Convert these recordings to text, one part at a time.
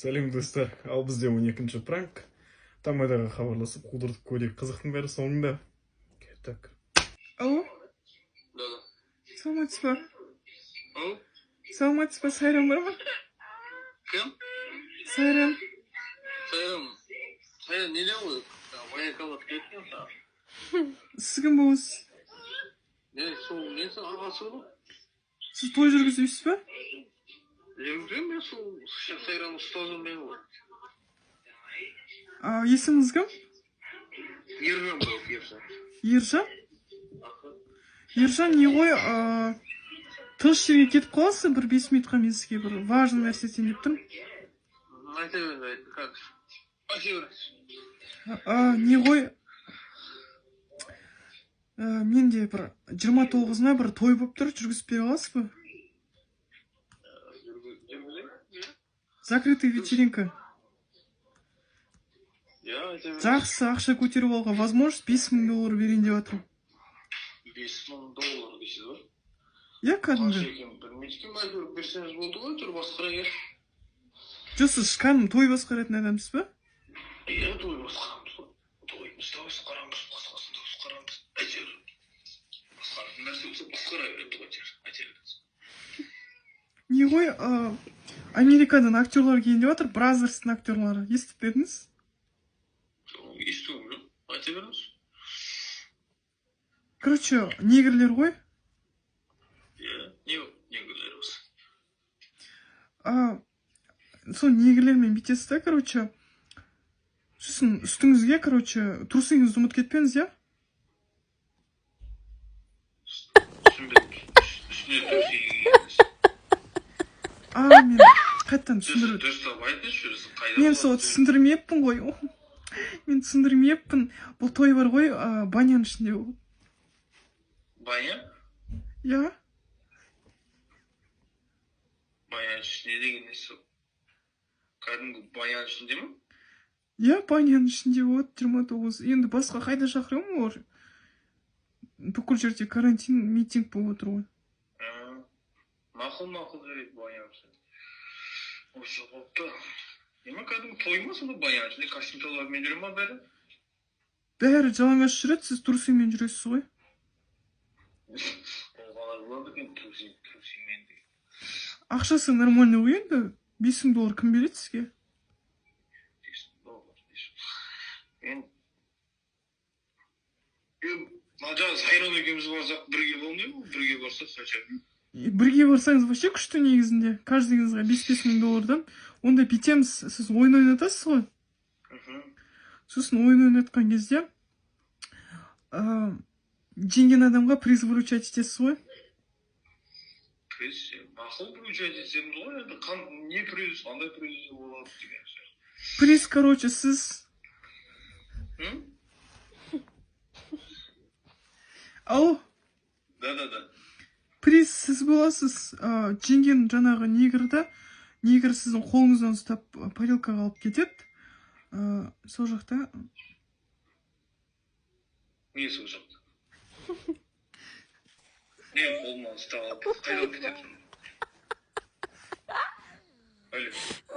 Сәлем, достар! Ал бізде 12-ші пранк. Тамадаға хабарласып, қудыртып көрейік. Қызықтың бәрі соңында. Кеттік. Алло. Да, да. Саламатсыз ба? Ау, Саламатсыз ба, Сайран бар ма? Кім? Сайран. Сайран. Сайран неде ғой? Военкомат кеткен саған. Сіз кім боласыз? Не, сол, мен сол ағасы ғой. Сіз той жүргізбейсіз ба? Жүргіземін мен, сол Сайранның ұстазым мен ғой. А, есіміңіз кім? Ержан ғой, Ержан. Ержан? Аха. Ержан, не ғой, тыныш жерге кетіп қаласыз бір 5 минутқа? Мен сізге бір важный нәрсе айтайын деп тұрмын. Айта беріңіз, айт, қазір. Айта беріңіз. А, не ғой, менде бір 29-ына бір той болып тұр, жүргізіп бере аласыз ба? Жүргіземін? Иә. Закрытый вечеринка. Иә, айта беріңіз. Жақсы ақша көтеріп алуға возможность, 5000 доллар берейін деп жатырмын. 5000 доллар дейсіз ба? Иә, Қанша кәдімгі. екенін білмейді екенмін, әйтеуір берсеңіз болды ғой, әйтеуір басқара кел. Жоқ, сіз кәдімгі той басқаратын адамсыз ба? Иә, той басқарамыз ғой. Тойымызды да басқарамыз, басқасын да басқарамыз. Әйтеуір басқаратын нәрсе болса, басқара береді ғой әйтеуір. Айта беріңіз. Не ғой, америкадан актерлар келейін деп жатыр, Бразерстің актерлары, естіп пе едіңіз? Естуім жоқ, айта беріңіз. Короче, негрлер ғой. Иә, не негрлер болса? А, сол негрлермен бүйтесіз да, короче, сосын үстіңізге, короче, трусыңызды ұмытып кетпеңіз, иә. Түсінбедім, үстіне трусы кигенбіз. А, мен қайтадан түсіндіру Дұрыстап айтыңызшы, сіз қайда Мен сол боласыз? түсіндірмеппін ғой, мен түсіндірмеппін. Бұл той бар ғой, баняның ішінде болады. Баня? Иә. Баняның ішінде деген несі? Кәдімгі баняның ішінде ме? Иә, баняның ішінде болады 29. Енді басқа қайда шақырамын? Олар бүкіл жерде карантин, митинг болып отыр ғой. А, мақұл, мақұл, жарайды, баняның ішінде осы болыпты. Неме, кәдімгі той ма сонда? Баняның ішінде костюм шалбармен жүре ма бәрі? Бәрі жалаңаш жүреді, сіз трусимен жүресіз ғой. Ол қалай болады екен, трусимен деген? Ақшасы нормальный ғой енді, 5000 доллар кім береді сізге? 5000 доллар дейсіз. Енді мына жағы Сайран екеуміз барсақ, бірге болмай ма? Бірге барсақ хотя бы. И бірге барсаңыз, вообще күшті негізінде, каждыйыңызға 5-5 мың доллардан. Онда бүйтеміз: сіз ойын ойнатасыз ғой. Сосын ойын ойнатқан кезде жеңген адамға приз вручать етесіз ғой. Приз, мақұл, вручать етсеміз ғой енді. Не приз, қандай приз болады деген сияқты. Приз, короче, сіз. М? Алло? Да. Приз сіз боласыз. Жеңген жаңағы негрді, негр сіздің қолыңыздан ұстап, парилкаға алып кетеді, сол жақта. Не сол жақта? Не, қолымнан ұстап алып қайда алып кетеді? Алло?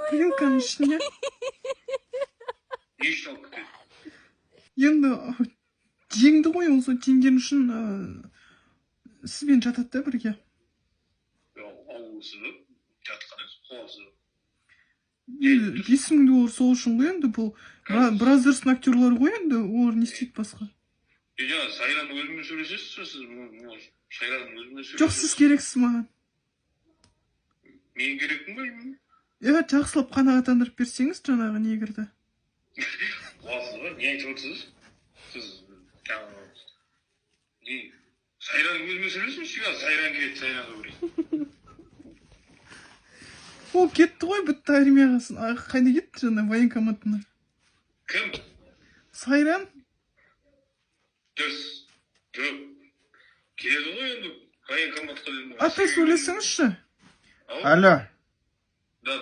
Парилканың ішінде. Не үшін алып кетеді? Енді жеңді ғой ол, сол жеңген үшін сізбен жатады да бірге. Аулысы ба? Жатқан емес, қуасы. Енді 5000 доллар сол үшін ғой енді. Бұл Бразерстің актерлары ғой енді, олар не істейді басқа? Е, жаңа Сайранның өзімен сөйлесесіз бе сіз? Может, Сайранның өзімен Жоқ, сіз керексіз маған. Мен керекпін ба? Иә, жақсылап қанағаттандырып берсеңіз жаңағы негрді. Қуасыз ба? Не айтып отырсыз сіз? Жаңағы не, Сайранның өзімен сөйлесіңізші қазір. Сайран келеді, Сайранға көрейін. Ол кетті ғой, бітті, армияға. Қайда кетті жаңа, военкоматына. Кім? Сайран. Дұрыс, жоқ, келеді ғой енді военкоматқа дедім ғой. Ата, сөйлесіңізші. Ау? Алло. Да.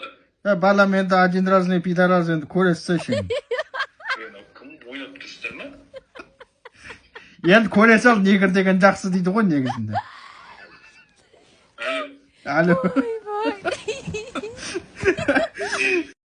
Е, балам, енді один раз не пидорас, енді көресіз. Енді Е, кім, ойнап тұрсыздар ма? Енді көре сал, негр деген жақсы дейді ғой негізінде. Алло? Алло.